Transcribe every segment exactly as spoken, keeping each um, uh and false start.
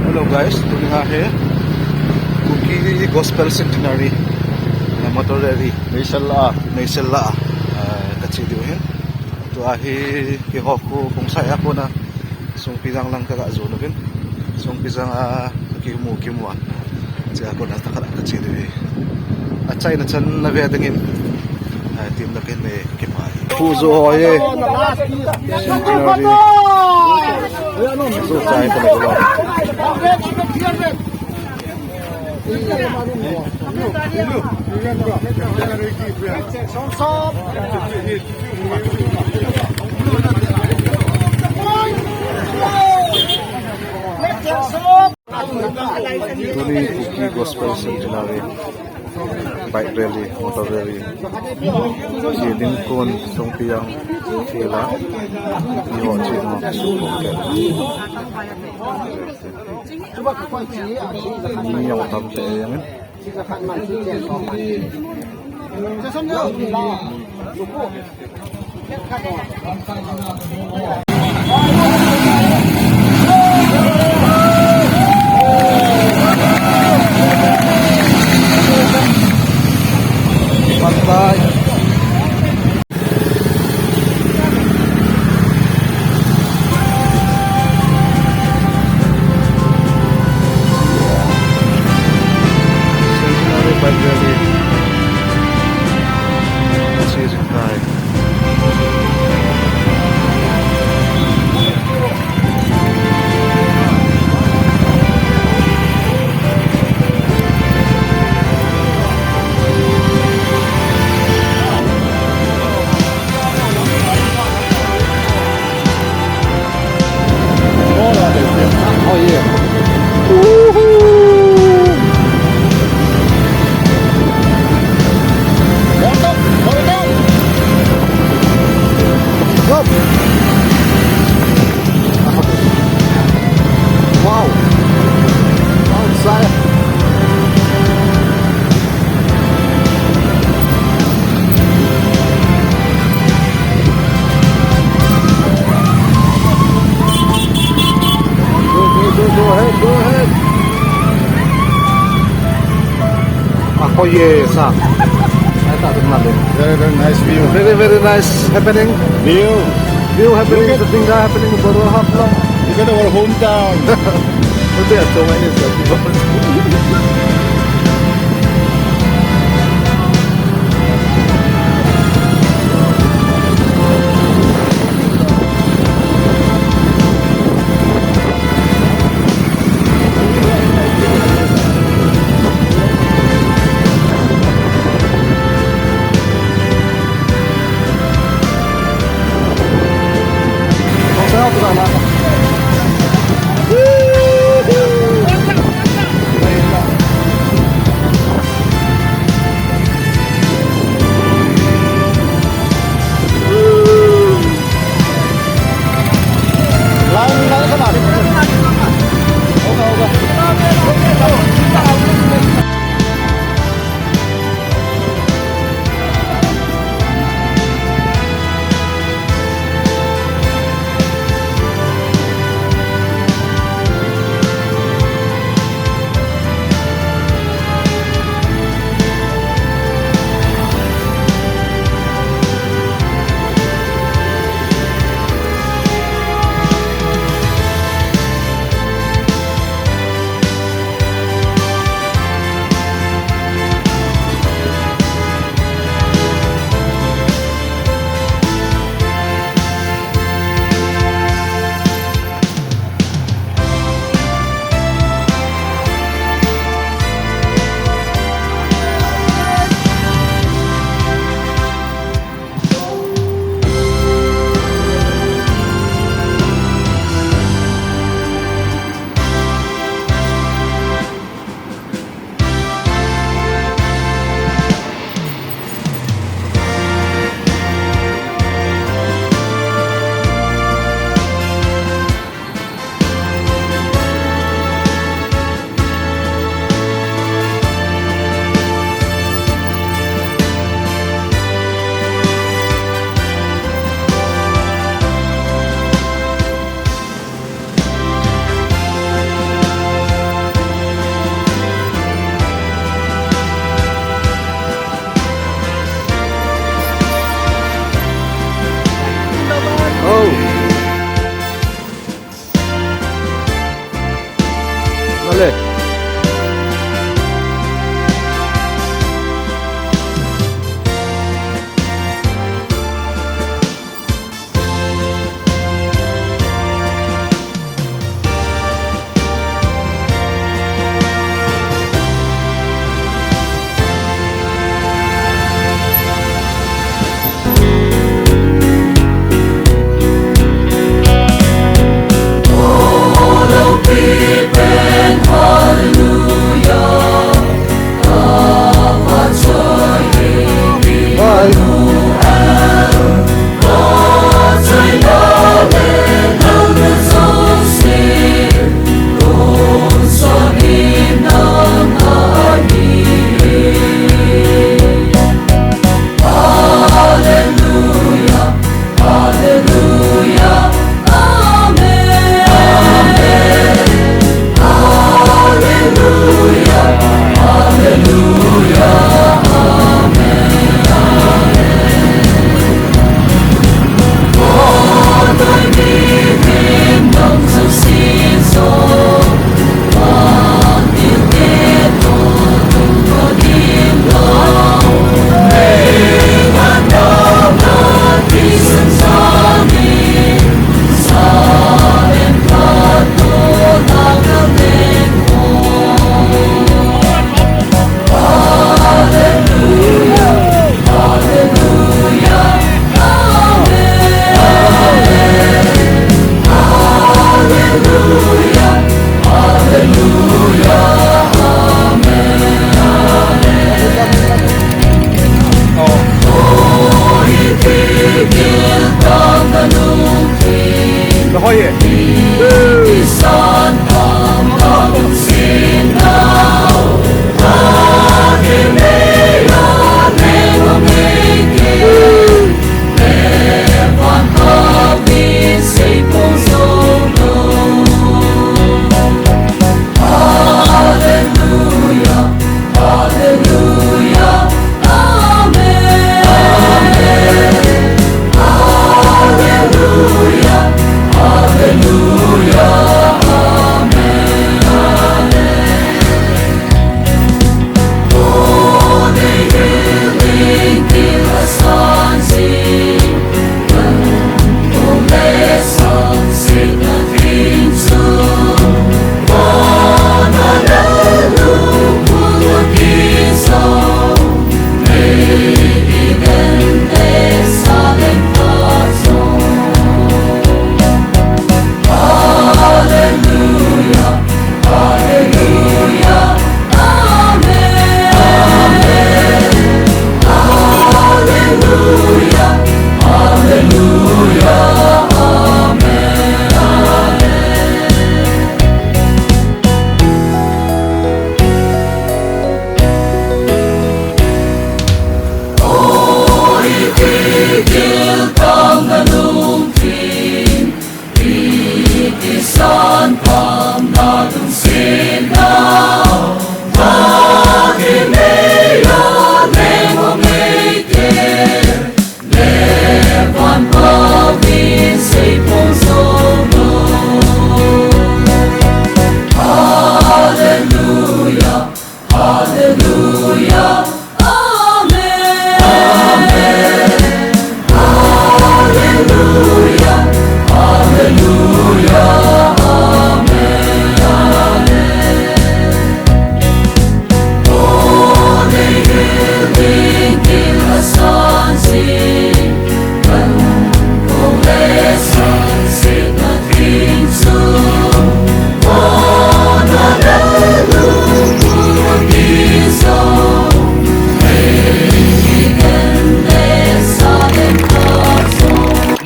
Hello guys, tuni hi Kuki Gospel Centenary, eh, motor rally. Meisel la. Meisel la, eh, kache diu ahin. Tua hi keiho khu Khongsai a kona Songpijang lang kaga jon uvin. Songpijang a kimu kimu a. Chea kona tah khat kache diu ahi. Achaina chan nave dingin, eh, team na kin nei kipa hi. Khu jo ho ye. Centenary. Jo chai ta lo. Tuni Kuki Gospel Centenary bike rally, motor rally. Chi ding kun Songpijang field a. Ni ho chi ding ho. Ni ho tam te yang. Bye bye. Centenary Bike Rally. Cheers, bye. Oh, yeah. Woohoo! Go! Wow! Outside. Go, go, go, go ahead, go ahead. Ako ye sa. Ay, ta tum na le. Very, very nice view. Very, very nice happening. View. View happening, look at, the thing happening, Boro Haflong. Look at our hometown. Look at so many people.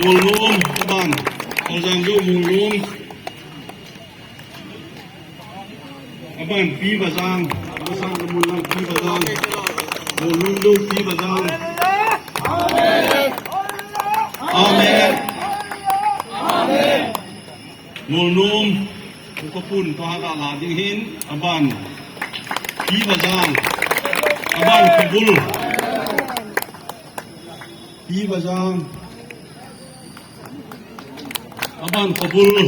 Molnom, aban. Ozang Joe Molnom. Aban Pi Bazang. Bazang Molnom Pi Bazang. Molnom Joe Pi Bazang. Amen. Molnom, upa pun toh a la ding hin, aban Pi Bazang, aban Khabul. Pi Bazang, aban Khabul.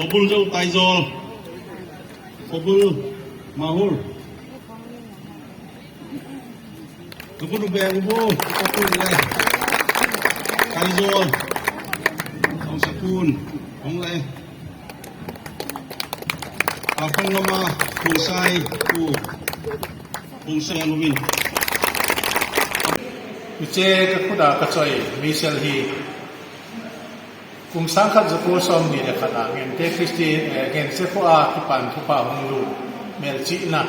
Khobul Jou Taijol. Khobul Mahur. Tukun Ubeng Ubu. Khobul le. Taijol. Aung Sakun. Hong le. Afang Lama. Khungsai. Pu. Khungsai Luvin. Hiche ka khuta ka choi, meisel hi. Kum sang khat ja ko som ni le khat a Ngente Christian, eh, Ngente kho a kipan thupha hung lut, melchihna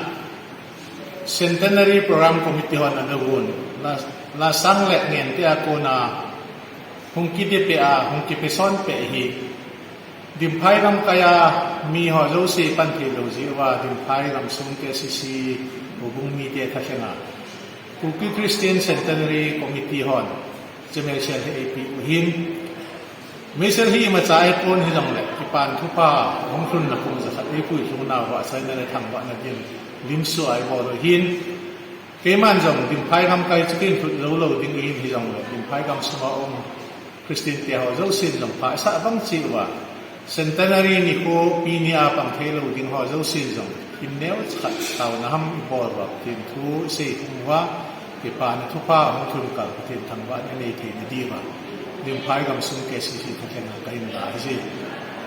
Centenary Program Committee hon ana vun, la, la sang le Ngente a kona hung kiti pe a, hung kipe son pe hi. Dimphai lamkai a mi ho jouse pan thei lou jeh uva, Dimphai gamsung K C C houbung mite thalhenga Kuki Christian Centenary Committee hon hiche meisel hi eipeh u ahin. Meisel hi imacha ahipon hijongle, kipan thupha hung lhunna kum jakhat eipui lhung nauva, achaina le thangvahna din limsua eibol u ahin. Keiman jong Dimphai lamkai chu kin lhut jou lou ding ahin hijongle, Dimphai gamsunga um Christian te ho jousen jong pha isah bang cheh uva, Centenary nikho pi ni a pang thei lou ding ho jousen jong, in neocha khat taona ham ibol uva, Pathen thu isei thum uva, kipana thupha hung lhun kal Pathen thangvahna nei theina diuva, Dimphai gamsung K C C thalhenga kahin la ahi.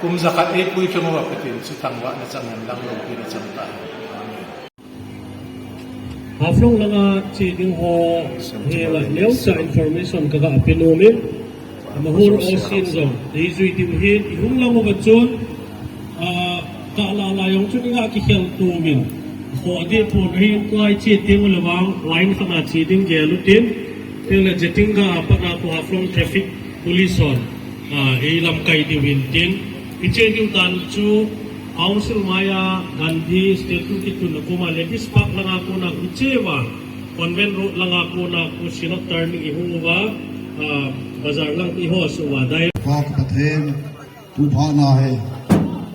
Kum jakhat eipui lhung uva Pathen chu thangvahna chang hen lang loupina chang tahen. Amen. Haflong langa che ding ho hi la neocha information kaga pe nom in, Mahur O C in jong eijui diu ahin, ihung lang uva chun, ah, kah lah lah jong chun iga kikhel to uvin. Kho adeh pon ahin, tua iche teng ule vang line khat a che ding gel utin, tin le Jatinga a pat a khu Haflong Traffic Police hon, ah, eilamkai diu ahin tin, iche diu dan chu Council maiya Gandhi Statue kitun a koma Ladies Park langa kona khu che uva, Convent Road langa kona khu Synod Turning ihung uva, ah, bazar lang iho suh uva dai. Pa ka Pathen, thupha nahi.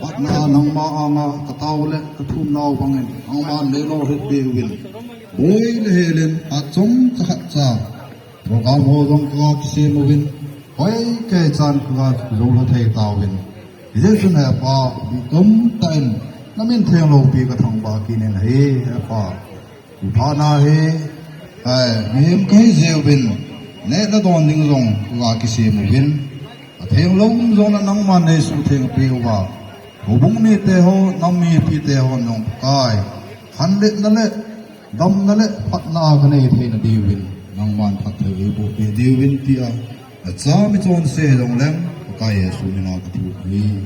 Patna nangma anga katao le kathum nau bangin, nangman neilou hih be uvin. Boi le helin, achom chakhat cha. Program ho jong kaga kisem uvin, hoi kei chan kaga jou lha thei tauvin. Hijeh chun He Pa, mi tum tah in, namin theng loupi kathangvah kit in ahi, He Pa. Thupha nahi, eh, mihem kahi jeh uvin, neh le don ding jong kaga kisem uvin. Atheng lou um jongle nangman neisuhtheng peh uva. Houbung mite ho, nam mipi te ho jong Pakai, khanletna le damna le phatna kanei theina diuvin, nangman phatthei eiboh peh diuvin tia, nacha michonse jongleng, Pakai Jesu mina kathum ahi.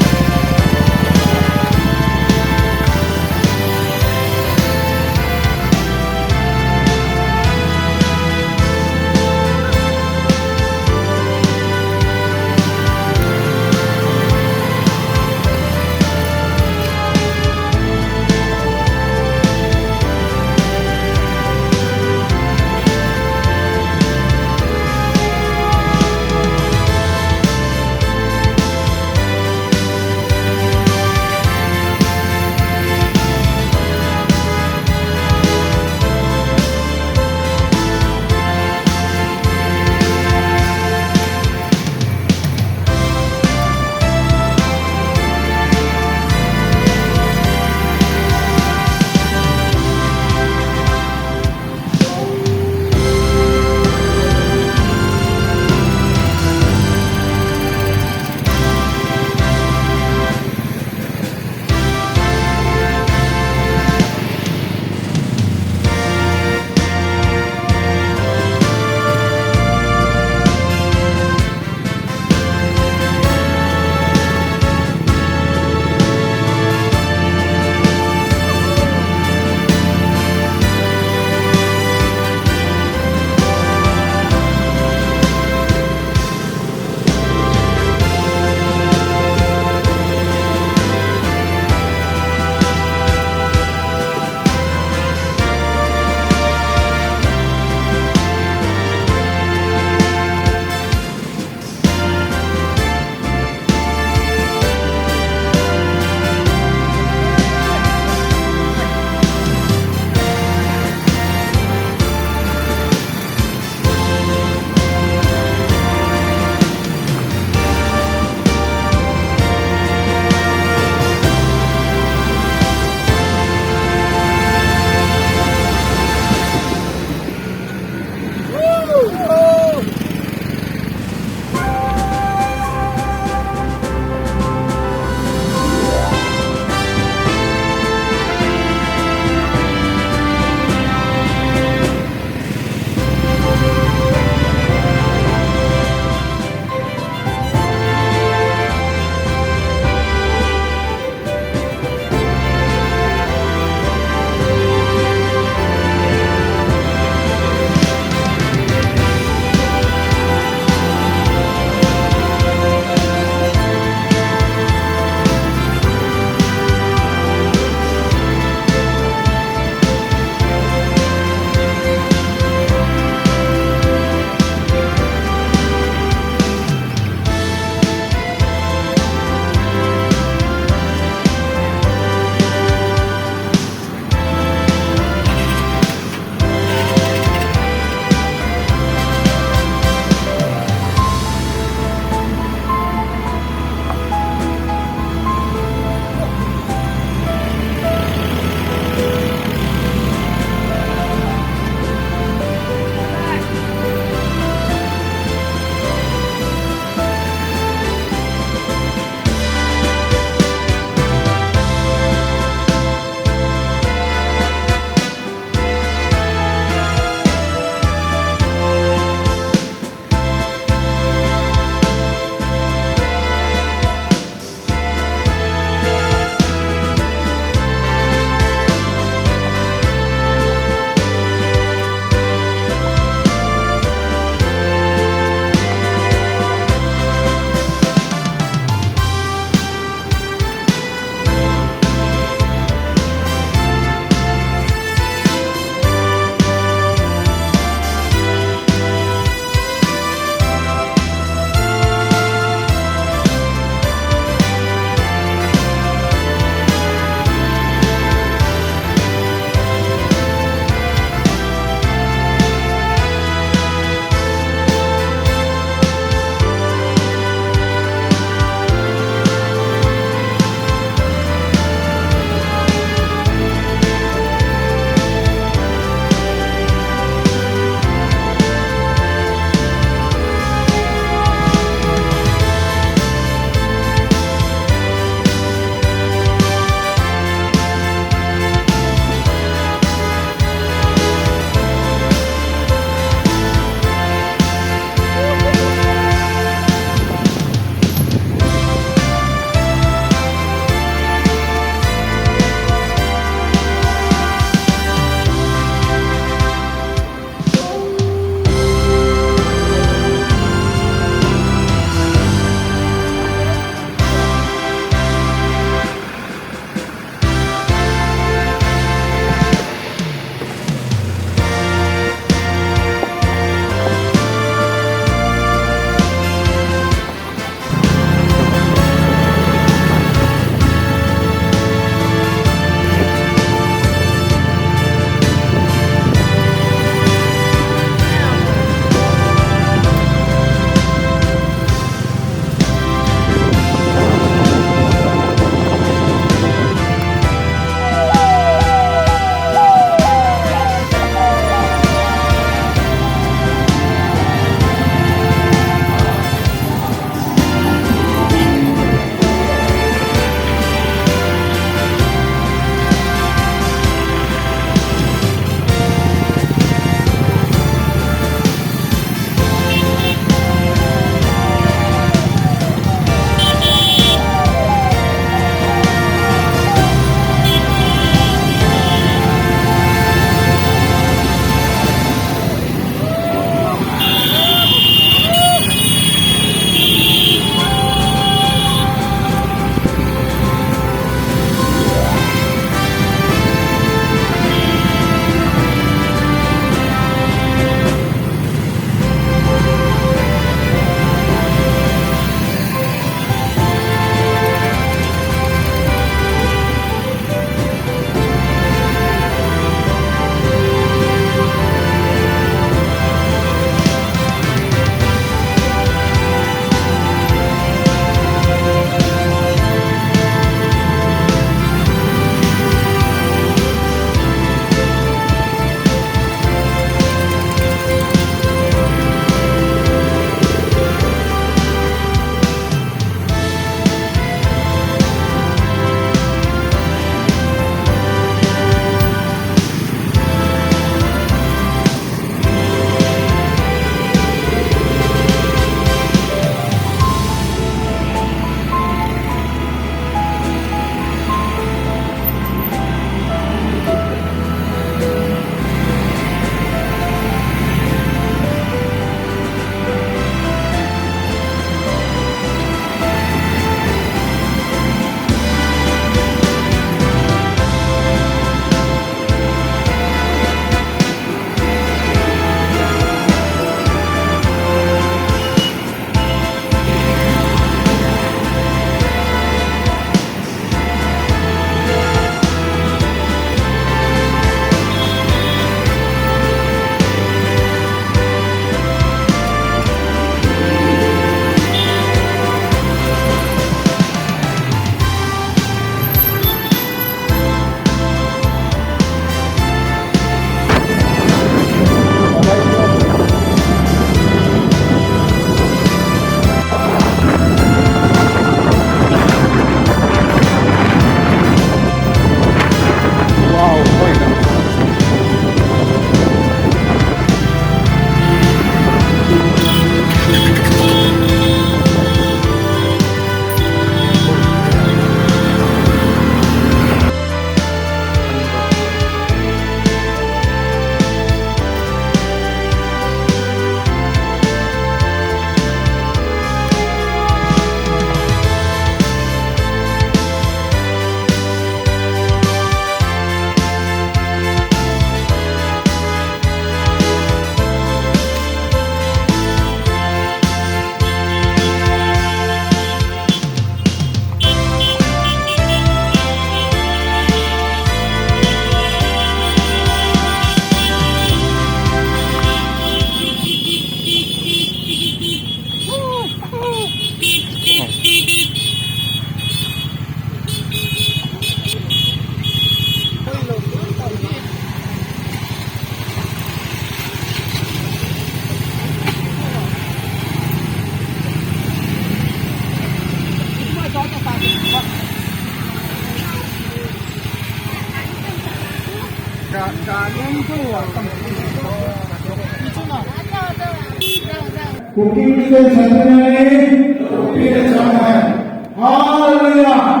Kuki Christian Centenary, Kuki Christian Centenary. Hallelujah.